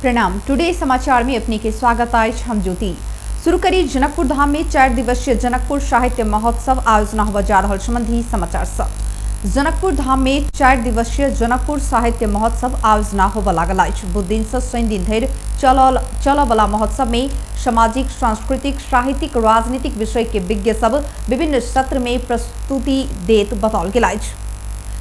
प्रणाम। टुडे समाचार में अपने के स्वागत अछि। हम ज्योति। शुरू करी जनकपुर धाम में 4 दिवसीय जनकपुर साहित्य महोत्सव आयोजना होबय जा रहल संबंधी समाचार सँ। जनकपुर धाम में 4 दिवसीय जनकपुर साहित्य महोत्सव आयोजना होबय लागल अछि। बुध दिन से शनि दिन धरि चलय महोत्सव में सामाजिक, सांस्कृतिक, साहित्यिक, राजनीतिक विषय के विज्ञ सब विभिन्न सत्र में प्रस्तुति देत बताओल गेल अछि।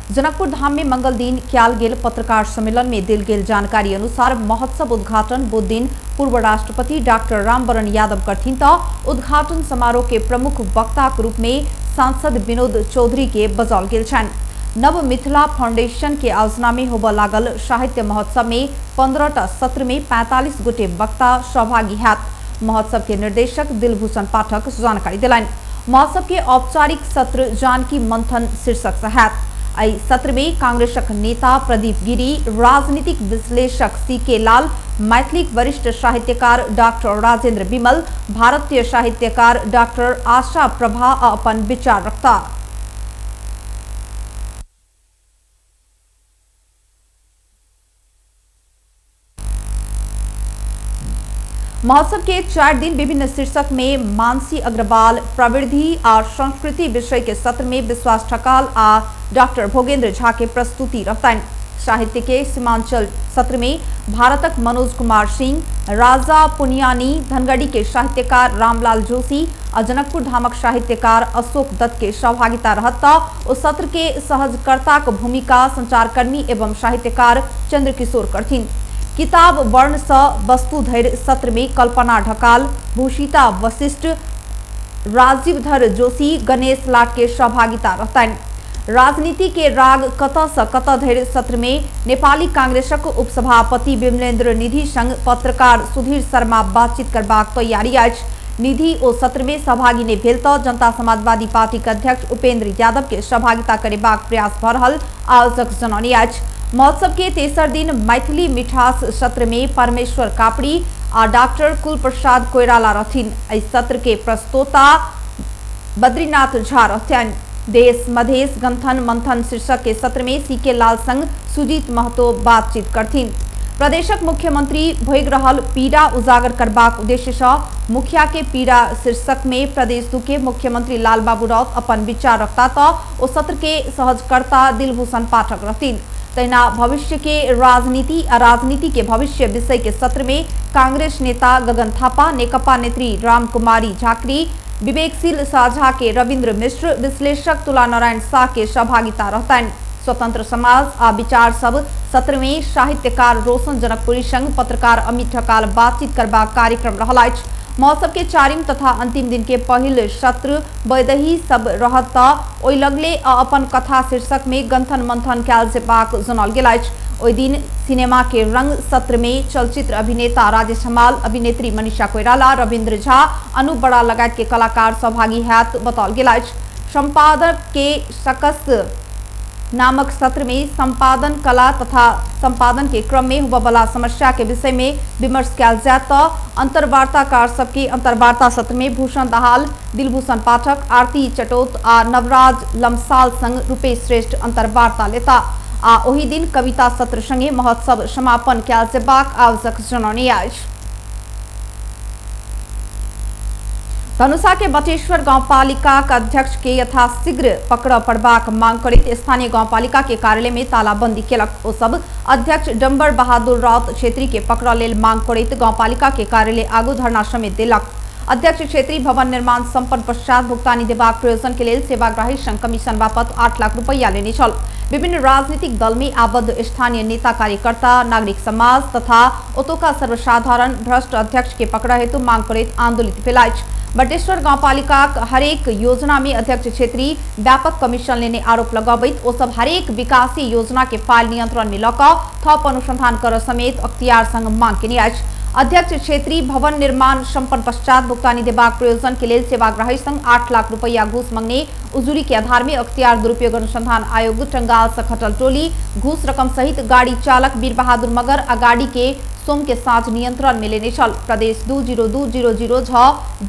जनकपुर धाम में मंगल दिन कयल गेल पत्रकार सम्मेलन में देल गेल जानकारी अनुसार महोत्सव उद्घाटन बुध दिन पूर्व राष्ट्रपति डॉक्टर रामवरण यादव करथिन त उद्घाटन समारोह के प्रमुख वक्ता के रूप में सांसद विनोद चौधरी के बजाओल गेल छनि। नव मिथिला फाउंडेशन के आयोजना में होबय लागल साहित्य महोत्सव में 15टा सत्र में 45 गोटे वक्ता सहभागी हैत। महोत्सव के निर्देशक दिलभूषण पाठक जानकारी देलनि। महोत्सव के औपचारिक सत्र जानकी मंथन शीर्षक से हैत। एहि सत्र में कांग्रेसक नेता प्रदीप गिरी, राजनीतिक विश्लेषक सी.के. लाल, मैथिलीक वरिष्ठ साहित्यकार डॉक्टर राजेंद्र विमल, भारतीय साहित्यकार डॉक्टर आशा प्रभा अपन विचार रखता। महोत्सव के 4 दिन विभिन्न शीर्षक में मानसी अग्रवाल प्रवृद्धि और संस्कृति विषय के सत्र में विश्वास ठकाल आ डॉक्टर भोगेंद्र झा के प्रस्तुति रहतनि। साहित्य के सीमांचल सत्र में भारतक मनोज कुमार सिंह, राजा पुनियानी, धनगढ़ी के साहित्यकार रामलाल जोशी आ जनकपुर धामक साहित्यकार अशोक दत्त के सहभागिता रहत। ओ सत्र के सहजकर्ताक भूमिका संचारकर्मी एवं साहित्यकार चंद्रकिशोर करथिन। किताब वर्ण स वस्तु धरि सत्र में कल्पना ढकाल, भूषिता वशिष्ठ, राजीवधर जोशी, गणेश लाट के सहभागिता रहतनि। राजनीति के राग कत स कत धरि सत्र में नेपाली कांग्रेसक उपसभापति विमलेन्द्र निधि संग पत्रकार सुधीर शर्मा बातचीत करबाक तैयारी अछि। निधि ओ सत्र में सहभागी नहि भेल त जनता समाजवादी पार्टी के अध्यक्ष उपेंद्र यादव के सहभागिता करेबाक प्रयास भ रहल आयोजक जनौने अछि। महोत्सव के तेसर दिन मैथिली मिठास सत्र में परमेश्वर कापड़ी आ डॉक्टर कुल प्रसाद कोइराला रहथिन। एहि सत्र के प्रस्तोता बद्रीनाथ झा रहथिन। देश मधेश गंथन मंथन शीर्षक के सत्र में सी.के. लाल संग सुजीत महतो बातचीत करथिन। प्रदेशक मुख्यमंत्री भोगि रहल पीड़ा उजागर करबाक उद्देश्य सँ मुखिया के पीड़ा शीर्षक में प्रदेश 2 के मुख्यमंत्री लालबाबू राउत अपन विचार रखता त ओ सत्र के सहजकर्ता दिलभूषण पाठक रहथिन। तहिना भविष्य के राजनीति आ राजनीति के भविष्य विषय के सत्र में कांग्रेस नेता गगन थापा, नेकपा नेत्री राम कुमारी झाकरी, विवेकशील साझा के रविन्द्र मिश्र, विश्लेषक तुला नारायण शाह के सहभागिता रहतनि। स्वतंत्र समाज आ विचार सब सत्र में साहित्यकार रोशन जनकपुरी संग पत्रकार अमित ढकाल बातचीत करबाक कार्यक्रम रहल अछि। महोत्सव के 4 तथा अंतिम दिन के पहिल सत्र वैदही सब रहत त ओहि लगले अपन कथा शीर्षक में गंथन मंथन कयल जेबाक जनौल गेल अछि। ओहि दिन सिनेमा के रंग सत्र में चलचित्र अभिनेता राजेश हमाल, अभिनेत्री मनीषा कोइराला, रविन्द्र झा, अनूप बड़ा लगायत के कलाकार सहभागी हैत बताओल गेल अछि। संपादक के सकस नामक सत्र में संपादन कला तथा संपादन के क्रम में होबयवला समस्या के विषय में विमर्श कयल जायत त अंतर्वार्ताकार सबके अंतर्वार्ता सत्र में भूषण दहाल, दिलभूषण पाठक, आरती चटौत आ नवराज लमसाल संग रूपेश श्रेष्ठ अंतर्वार्ता लेता आ ओहि दिन कविता सत्र संगे महोत्सव समापन कयल जेबाक आयोजक जनौने अछि। धनुषा के बटेश्वर गांवपालिका के अध्यक्ष के यथाशीघ्र पकड़ पड़बाक मांग करैत स्थानीय गांवपालिका के कार्यालय में तालाबंदी केलक। ओ सब अध्यक्ष डम्बर बहादुर राउत छेत्री के पकड़ लेल मांग करैत गांवपालिका के कार्यालय आगू धरना समेत देलक। अध्यक्ष छेत्री भवन निर्माण संपन्न पश्चात भुगतानी देबाक प्रयोजन के लेल सेवाग्राही संघ कमीशन बापत 8 लाख रुपया लेने छल। विभिन्न राजनीतिक दल में आबद्ध स्थानीय नेता, कार्यकर्ता, नागरिक समाज तथा ओतुका सर्वसाधारण भ्रष्ट अध्यक्ष के पकड़ हेतु मांग करैत आंदोलित भेल अछि। बटेश्वर गांवपालिकाक हरेक योजना में अध्यक्ष छेत्री व्यापक कमीशन लेने आरोप लगबैत ओ सब हरेक विकासी योजना के फाइल नियंत्रण में लऽ कऽ थप अनुसंधान कर समेत अख्तियार संग मांग केने अछि। अध्यक्ष छेत्री भवन निर्माण संपन्न पश्चात भुगतानी देबाक प्रयोजन के लेल सेवाग्राही संग 8 लाख रुपया घूस मंगने उजुरी के आधार में अख्तियार दुरुपयोग अनुसंधान आयोग टंगाल से खटल टोली घूस रकम सहित गाड़ी चालक वीर बहादुर मगर आ गाड़ी के सोम के साँझ नियंत्रण में लेने छल। प्रदेश 202000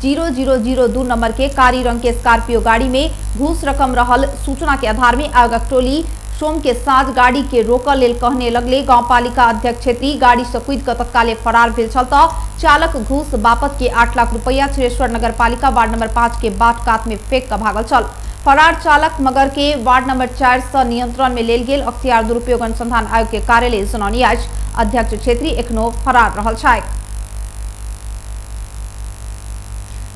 6 0002 नंबर के कारी रंग के स्कॉर्पियो गाड़ी में घूस रकम रहल सूचना के आधार में आयोगक टोली सोम के साँझ गाड़ी के रोकऽ लेल कहने लगले गाउँपालिका अध्यक्ष छेत्री गाड़ी से कूदि कऽ तत्काले फरार भेल छल तऽ चालक घूस बापत के 8 लाख रुपया क्षीरेश्वर नगरपालिका वार्ड नंबर 5 के बाट कात में फेंक कऽ भागल छल। फरार चालक मगर के वार्ड नंबर 4 से नियंत्रण में लेल गेल अख्तियार दुरुपयोग अनुसंधान आयोग के कार्यालय जनौनी अछि। अध्यक्ष छेत्री एखनो फरार रहल छथि।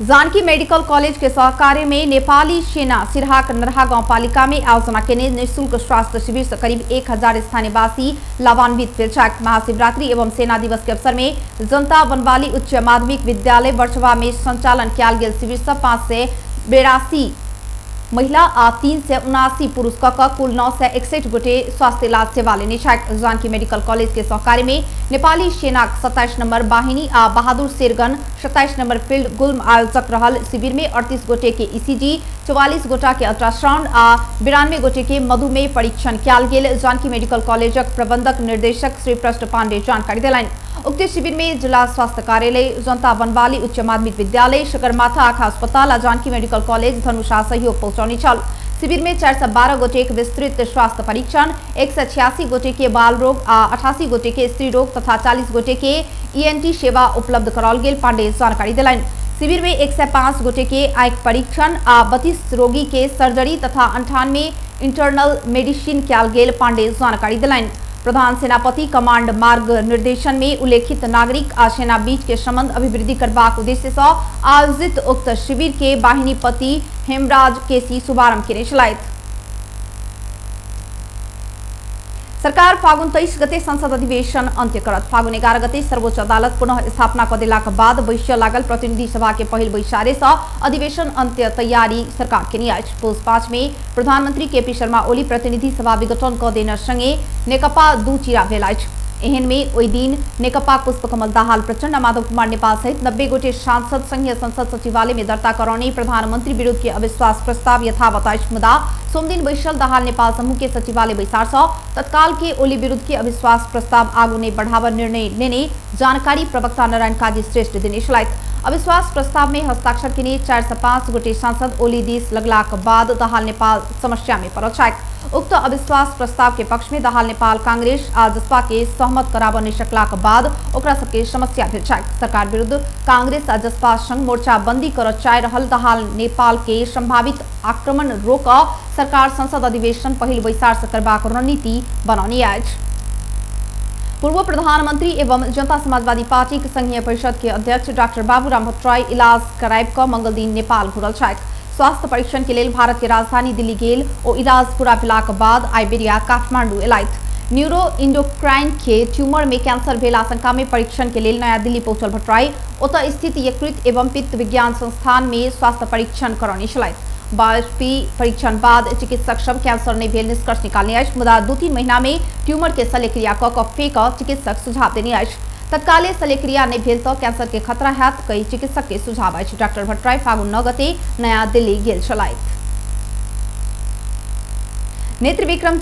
जानकी मेडिकल कॉलेज के सहकार्य में नेपाली सेना सिरहाक नरहा गाउँपालिका में आयोजना केने निःशुल्क स्वास्थ्य शिविर से करीब 1000 स्थानीयवासी लाभान्वित भेल छथि। महाशिवरात्रि एवं सेना दिवस के अवसर में जनता वनवाली उच्च माध्यमिक विद्यालय वर्षवा में संचालन कयल गेल शिविर से 582 महिला आ 379 पुरुष क कुल 961 गोटे स्वास्थ्य इलाज सेवा लेने छथि। जानकी मेडिकल कॉलेज के सहकार्य में नेपाली सेनाक 27 नंबर वाहिनी आ बहादुर शेरगन 27 नंबर फील्ड गुल्म आयोजक रहल शिविर में 38 गोटे के ईसीजी, 44 गोटा के अल्ट्रासाउंड आ 92 गोटे के मधुमेह परीक्षण कयल गेल। जानकी मेडिकल कॉलेजक प्रबंधक निर्देशक श्री प्रष्ट पांडे जानकारी देलनि। उक्त शिविर में जिला स्वास्थ्य कार्यालय, जनता वनवाली उच्च माध्यमिक विद्यालय, सगरमाथा आँखा अस्पताल आ जानकी मेडिकल कॉलेज धनुषा सहयोग पहुंचौने छल। शिविर में 412 गोटे के विस्तृत स्वास्थ्य परीक्षण, 186 गोटे के बाल रोग आ 88 गोटे के स्त्री रोग तथा 40 गोटे के ईएनटी सेवा उपलब्ध कराओल गेल पांडे जानकारी देलनि। शिविर में 105 गोटे के आँखि परीक्षण आ 32 रोगी के सर्जरी तथा 98 इंटरनल मेडिसिन कयल गेल पांडे जानकारी देलनि। प्रधान सेनापति कमांड मार्ग निर्देशन में उल्लेखित नागरिक आ सेना बीच के संबंध अभिवृद्धि करबाक उद्देश्य से आयोजित उक्त शिविर के वाहिनीपति हेमराज केसी शुभारंभ केने छलथि। सरकार फागुन 23 गते संसद अधिवेशन अंत्य करत। फागुन 11 गते सर्वोच्च अदालत पुनः स्थापना क देलाक बाद बैसय लागल प्रतिनिधि सभा के पहिल बैसारे से अधिवेशन अंत्य तैयारी सरकार केने अछि। पुस 5 में प्रधानमंत्री केपी शर्मा ओली प्रतिनिधि सभा विघटन क देने संगे नेकपा दू चीरा भेल अछि। एहन में ओहि दिन नेकपा पुष्पकमल दाहाल प्रचंड माधव कुमार नेपाल सहित 90 गोटे सांसद संघीय संसद सचिवालय में दर्ता करौने प्रधानमंत्री विरुद्ध के अविश्वास प्रस्ताव यथावत अछि। मुदा सोमदिन बैसल दाहाल नेपाल समूह के सचिवालय बैसार से तत्काल के ओली विरुद्ध के अविश्वास प्रस्ताव आगू नहीं बढ़ावा निर्णय लेने जानकारी प्रवक्ता नारायण काजी श्रेष्ठ देने छलथि। अविश्वास प्रस्ताव में हस्ताक्षर केने 405 गोटे सांसद ओली दिस लगलाक बाद दाहाल नेपाल समस्या में पड़ल छथि। उक्त अविश्वास प्रस्ताव के पक्ष में दाहाल नेपाल कांग्रेस आ जसपा के सहमत कराबऽ नहि सकलाक बाद ओकरा सबके समस्या भेल छथि। सरकार विरुद्ध कांग्रेस आ जसपा संग मोर्चाबंदी करऽ चाहि रहल दाहाल नेपाल के संभावित आक्रमण रोकऽ सरकार संसद अधिवेशन पहिल बैसार से करबाक रणनीति बनौने अछि। पूर्व प्रधानमंत्री एवं जनता समाजवादी पार्टी के संघीय परिषद के अध्यक्ष डॉक्टर बाबूराम भट्टराई इलाज कराबि कऽ मंगल दिन नेपाल घुरल छथि। स्वास्थ्य परीक्षण के लेल भारत के राजधानी दिल्ली गेल ओ इलाज पूरा भेलाक बाद आइ बेरिया काठमांडू एलथि। न्यूरो इंडोक्राइन के ट्यूमर में कैंसर भेल आशंका में परीक्षण के लेल नया दिल्ली पहुंचल भट्टराई ओतय स्थित यकृत एवं पित्त विज्ञान संस्थान में स्वास्थ्य परीक्षण करौने छलथि। बायोप्सी परीक्षण बाद चिकित्सक सब कैंसर नहीं भेल निष्कर्ष निकालने अछि, मुदा 2-3 महीना में ट्यूमर के शल्यक्रिया कऽ फेंक चिकित्सक सुझाव देने अछि। तत्काले शल्यक्रिया नहीं भेल तो कैंसर के खतरा हैत कई चिकित्सक के सुझाव अछि। डॉक्टर भट्टराई फागुन 9 गते नया दिल्ली गेल छलथि। नेत्र विक्रम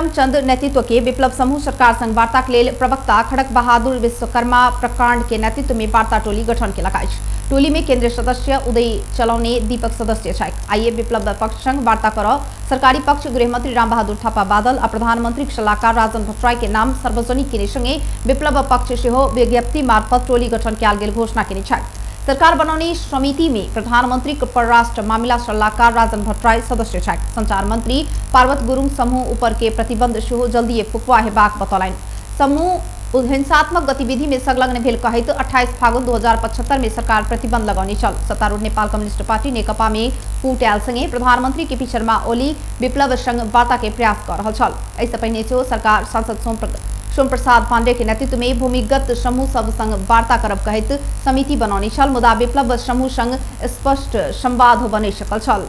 चंद नेतृत्व के विप्लव समूह सरकार संग वार्ता के लेल प्रवक्ता खड़क बहादुर विश्वकर्मा प्रकांड के नेतृत्व में वार्ता टोली गठन केलक अछि। टोली में केंद्रीय सदस्य उदय चलौने दीपक सदस्य छथि। आइए विप्लव पक्ष संग वार्ता कर सरकारी पक्ष गृहमंत्री रामबहादुर थापा बादल आ प्रधानमंत्री सलाहकार राजन भट्टराई के नाम सार्वजनिक केने संगे विप्लव पक्ष सेहो विज्ञप्ति मार्फत टोली गठन कयल गेल घोषणा केने छथि। सरकार बनौने समिति में प्रधानमंत्री के परराष्ट्र मामिला सलाहकार राजन भट्टराई सदस्य छथि। संचार मंत्री पार्वत गुरुङ समूह ऊपर के प्रतिबंध सेहो जल्दीए फुकवा हेबाक बतौलनि। समूह हिंसात्मक गतिविधि में संलग्न भेल कहैत 28 फागुन 2075 में सरकार प्रतिबंध लगौने छल। सत्तारूढ़ नेपाल कम्युनिस्ट पार्टी नेकपा में फूट आयल संगे प्रधानमंत्री केपी शर्मा ओली विप्लव संग वार्ता के प्रयास कर रहल छल। एहिसँ पहिने सेहो सरकार सांसद सोम प्रसाद पांडे के नेतृत्व में भूमिगत समूह सब संग वार्ता करब कहैत समिति बनौने छल, मुदा विप्लव समूह संग स्पष्ट संवाद होबऽ नहि सकल छल।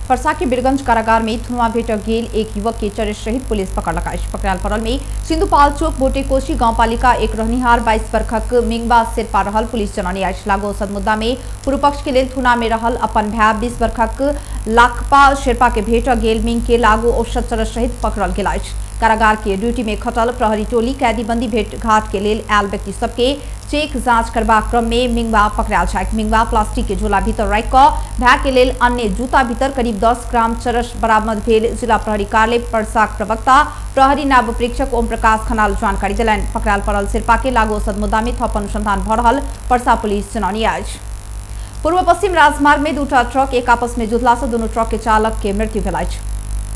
परसा के बीरगंज कारागार में थुनुआ भेट गेल एक युवक के चरित्र सहित पुलिस पकड़लक अछि। पकड़ायल पड़ल में सिंधुपाल चौक भोटेकोशी गांवपालिका एक रहनिहार 22 वर्षक मिंगबा शेरपा रहल पुलिस जनौने अछि। लागू औषध मुद्दा में पूर्व पक्ष के लेल थुना में रहल अपन भाय 20 वर्षक लाखपा शेरपा के भेट गेल मिंग के लागू औषध चरस सहित पकड़ल गेल अछि। कारागार के ड्यूटी में खटल प्रहरी टोली कैदी बंदी भेंटघाट के लेल आयल व्यक्ति सबके चेक जांच करबाक क्रम में मिंगवा पकड़ायल छथि। मिंगवा प्लास्टिक के झोला भीतर राखि कऽ भाय के लेल अन्य जूता भीतर करीब 10 ग्राम चरस बरामद भेल जिला प्रहरी कार्यालय परसाक प्रवक्ता प्रहरी नायब प्रेक्षक ओम प्रकाश खनाल जानकारी देलनि। पकड़ायल पड़ल शेर्पा के लागू औषध मुद्दा में थप अनुसंधान भऽ रहल परसा पुलिस जनौनी अछि। पूर्व पश्चिम राजमार्ग में दूटा ट्रक एक आपस में जुधला से दुनू ट्रक के चालक के मृत्यु भेल अछि।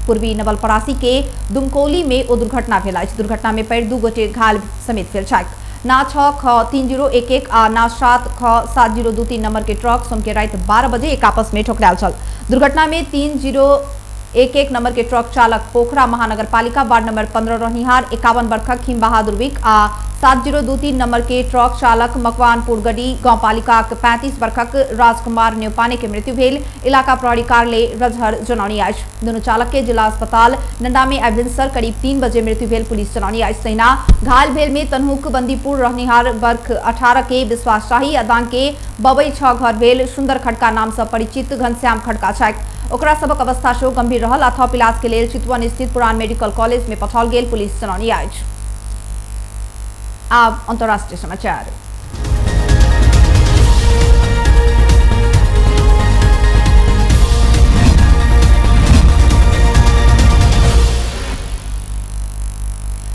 पूर्वी नवलपरासी के दुमकौली में ओ दुर्घटना भेल अछि। दुर्घटना में पड़ि 2 गोटे घायल समेत भेल छथि। ना 6 ख 3011 आ ना 7 ख 7023 नंबर के ट्रक सोम के राति 12 बजे एक आपस में ठोकरायल छल। दुर्घटना में 3011 नंबर के ट्रक चालक पोखरा महानगरपालिका वार्ड नंबर 15 रहनिहार 51 वर्षक खीम बहादुर विक आ 7023 नंबर के ट्रक चालक मकवानपुर गडी गांवपालिका 35 वर्षक राजकुमार न्यौपाने के मृत्यु भेल इलाका प्रहरी कार्यालय रजहर जनौनी अछि। दुनू चालक के जिला अस्पताल नंदा में एम्बुलेंसर करीब 3 बजे मृत्यु भेल पुलिस जनौनी अछि। तहिना घायल भेल में तन्हुक बंदीपुर रहनिहार वर्ष 18 के विश्वास शाही आ दांग के बबई 6 घर भेल सुंदर खड़का नाम से परिचित घनश्याम खड़का छथि। ओकरा सबक अवस्था सेहो गंभीर रहल आ थप इलाज के लेल चितवन स्थित पुरान मेडिकल कॉलेज में पठाओल गेल पुलिस जनौनी अछि। अब अंतर्राष्ट्रीय समाचार।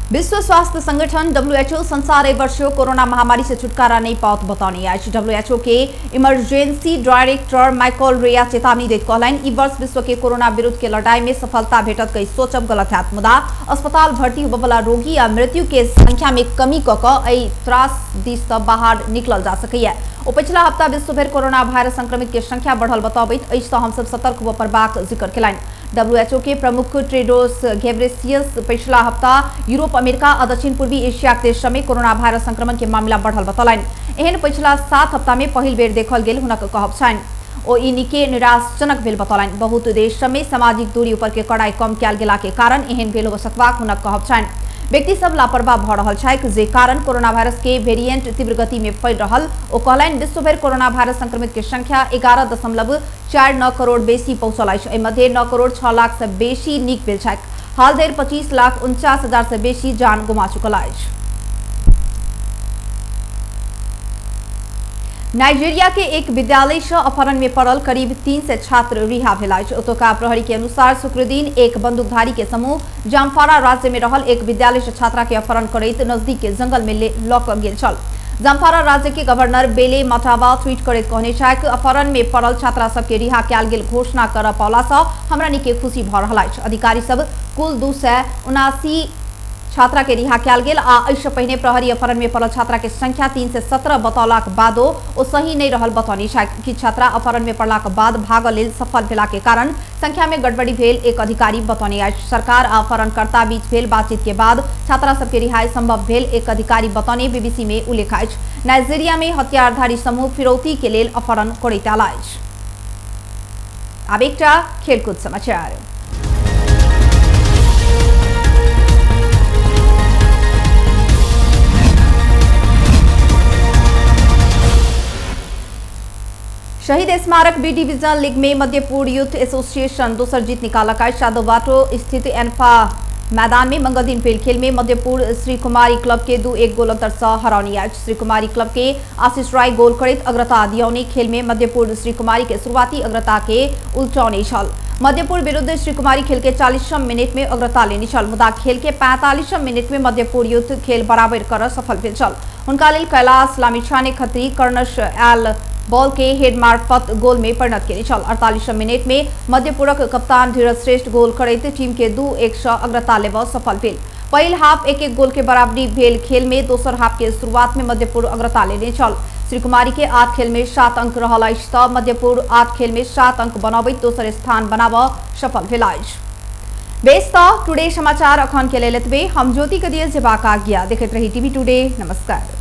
विश्व स्वास्थ्य संगठन WHO संसार एहि वर्ष कोरोना महामारी से छुटकारा नहीं पाओत बतौने अछि। WHO के इमरजेंसी डायरेक्टर माइकल रेया चेतावनी दैत कहलनि ई वर्ष विश्व के कोरोना विरुद्ध के लड़ाई में सफलता भेटत कहि सोचब गलत हैत, मुदा अस्पताल भर्ती होबयवला रोगी आ मृत्यु के संख्या में कमी कऽ कऽ एहि त्रास दिस सँ बाहर निकलल जा सकैए। ओ पछिला हफ्ता विश्वभरि कोरोना वायरस संक्रमित के संख्या बढ़ल बतबैत एहि सँ हमसब सतर्क होबय पड़बाक जिक्र केलनि। WHO के प्रमुख टेड्रोस घेब्रेसियस पिछला हफ्ता यूरोप, अमेरिका आ दक्षिण पूर्वी एशिया के देश में कोरोना वायरस संक्रमण के मामला बढ़ल बतौलनि। एहन पिछला 7 हफ्ता में पहिल बेर देखल गेल हुनक कहब छनि। ओ ई निके निराशजनक भेल बतौलनि। बहुत देश में सामाजिक दूरी ऊपर के कड़ाई कम कयल गेला के कारण एहन भेल हो सकबाक हुनक कहब छनि। व्यक्ति सब लापरवाह भऽ रहल छथि जे कारण कोरोना वायरस के वेरिएंट तीव्र गति में फैल रहल। ओ कहलनि विश्वभरि कोरोना वायरस संक्रमित के संख्या 11.49 करोड़ बेसी पहुंचल अछि। एहि मध्य 9 करोड़ 6 लाख से बेसी नीक भेल छथि। हाल धरि 25,49,000 से बेसी जान गुमा चुकल अछि। नाइजीरिया के एक विद्यालय से अपहरण में पड़ल करीब 300 छात्र रिहा भेल अछि। ओतुका प्रहरी के अनुसार शुक्रदिन एक बंदूकधारी के समूह जामफारा राज्य में रहल एक विद्यालय से छात्रा के अपहरण करैत नजदीक के जंगल में लऽ कऽ गेल छल। जामफारा राज्य के गवर्नर बेले मटावा ट्वीट करैत कहने छथि अपहरण में पड़ल छात्रा सबके रिहा कयल गेल घोषणा करऽ पौला सँ हमरा निके खुशी भऽ रहल अछि। अधिकारी सब कुल 279 छात्रा के रिहा कयल गेल आ एहिसँ पहिने प्रहरी अपहरण में पड़ल छात्रा के संख्या 317 बतौलाक बादो ओ सही नहीं रहल बतौने छथि। किछु छात्रा अपहरण में पड़लाक बाद भागल लेल सफल भेला के कारण संख्या में गड़बड़ी भेल एक अधिकारी बतौने अछि। सरकार आ अपहरणकर्ता बीच भेल बातचीत के बाद छात्रा सबके रिहाई संभव भेल एक अधिकारी बतौने बीबीसी में उल्लेख अछि। नाइजीरिया में हथियारधारी समूह फिरौती के लेल अपहरण करैत आयल अछि। आब एकटा खेलकूद समाचार। शहीद स्मारक बी डिवीजन लीग में मध्यपुर यूथ एसोसिएशन दोसर जीत निकालक अछि। सादोबाटो स्थित एनफा मैदान में मंगल दिन भेल खेल में मध्यपुर श्री कुमारी क्लब के 2-1 गोल अंतर से हरौनी अछि। श्री कुमारी क्लब के आशीष राय गोल करैत अग्रता दियौने खेल में मध्यपुर श्री कुमारी के शुरुआती अग्रता के उलटौने छल। मध्यपुर विरुद्ध श्री कुमारी खेल के 40 मिनट में अग्रता लेने छल, मुदा खेल के 45 मिनट में मध्यपुर यूथ खेल बराबर कर सफल भेल छल। हुनका लेल कैलाश लामिछाने खत्री कर्णश आयल बॉल के हेड मार्फत गोल में परिणत केने छल। 48 मिनट में मध्यपुरक कप्तान धीरज श्रेष्ठ गोल करैत टीम के 2-1 सँ अग्रता लेबऽ सफल भेल। पहिल हाफ 1-1 गोल के बराबरी भेल खेल में दोसर हाफ के शुरुआत में मध्यपुर अग्रता लेने छल। श्री कुमारी के 8 खेल में 7 अंक रहल अछि तऽ मध्यपुर 8 खेल में 7 अंक बनबैत दोसर स्थान बनाबऽ सफल भेल अछि। बेस तऽ टुडे समाचार अखन के लेल एतबे। हम ज्योति के दिए जेबाक आज्ञा। देखैत रही टीवी टुडे। नमस्कार।